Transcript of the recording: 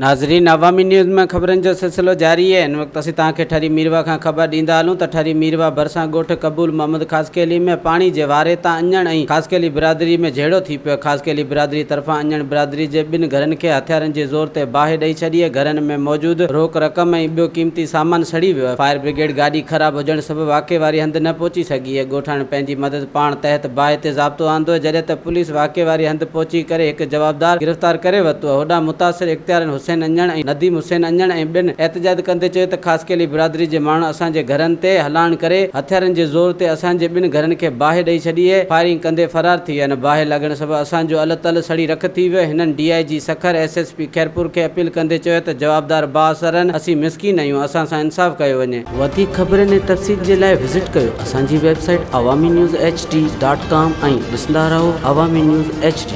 ناظرين عوامي نيوز ۾ خبرن جو سلسلو جاري آهي هن وقت اسين توهان کي ٺري ميرواهه کان خبر ڏيندا هلون ته ٺري ميرواهه ڀرسان ڳوٺ قبول محمد خاصخيلي ۾ پاڻي جي واري تان اڃڻ ۽ خاصخيلي برادري ۾ جهيڙو ٿي پيو خاصخيلي برادري طرفان اڃڻ برادري جي ٻن گهرن کي هٿيارن جي زور تي باهه ڏئي ڇڏي گهرن ۾ موجود روڪ رقم ۽ ٻيو قيمتي سامان سڙي ويو فائر برگيڊ گاڏي خراب هجڻ سبب واقعي واري هنڌ نه پهچي سگهي ڳوٺاڻن پنهنجي مدد پاڻ تحت باهه تي ضابطو آندو جڏهن ته پوليس واقعي واري هنڌ پهچي ڪري هڪ جوابدار گرفتار ڪري ورتو. هوڏانهن متاثر اختيارين حسين اڃڻ ۽ نديم حسين اڃڻ ۽ ٻين احتجاج ڪندي چيو ته خاصخيلي برادري جي ماڻهن اسان جي گهرن تي هلان ڪري هٿيارن جي زور تي اسان جي ٻن گهرن کي باهه ڏئي ڇڏي فائرنگ ڪندي فرار ٿي ويا آهن باهه لڳڻ سبب اسان جو ال تل سڙي رک ٿي ويو هنن D I G Sukkur S S P Khairpur کي اپيل ڪندي چيو ته جوابدار بااثرن اسين مسڪين آهيون اسان سان انصاف ڪيو وڃي. وڌيڪ خبرن ۽ تفصيل جي لاء وزٽ ڪيو اسان جي website Awami news H D dot com ۽ ڏسندا رهو عوامي نيوز ايڇ ڊي.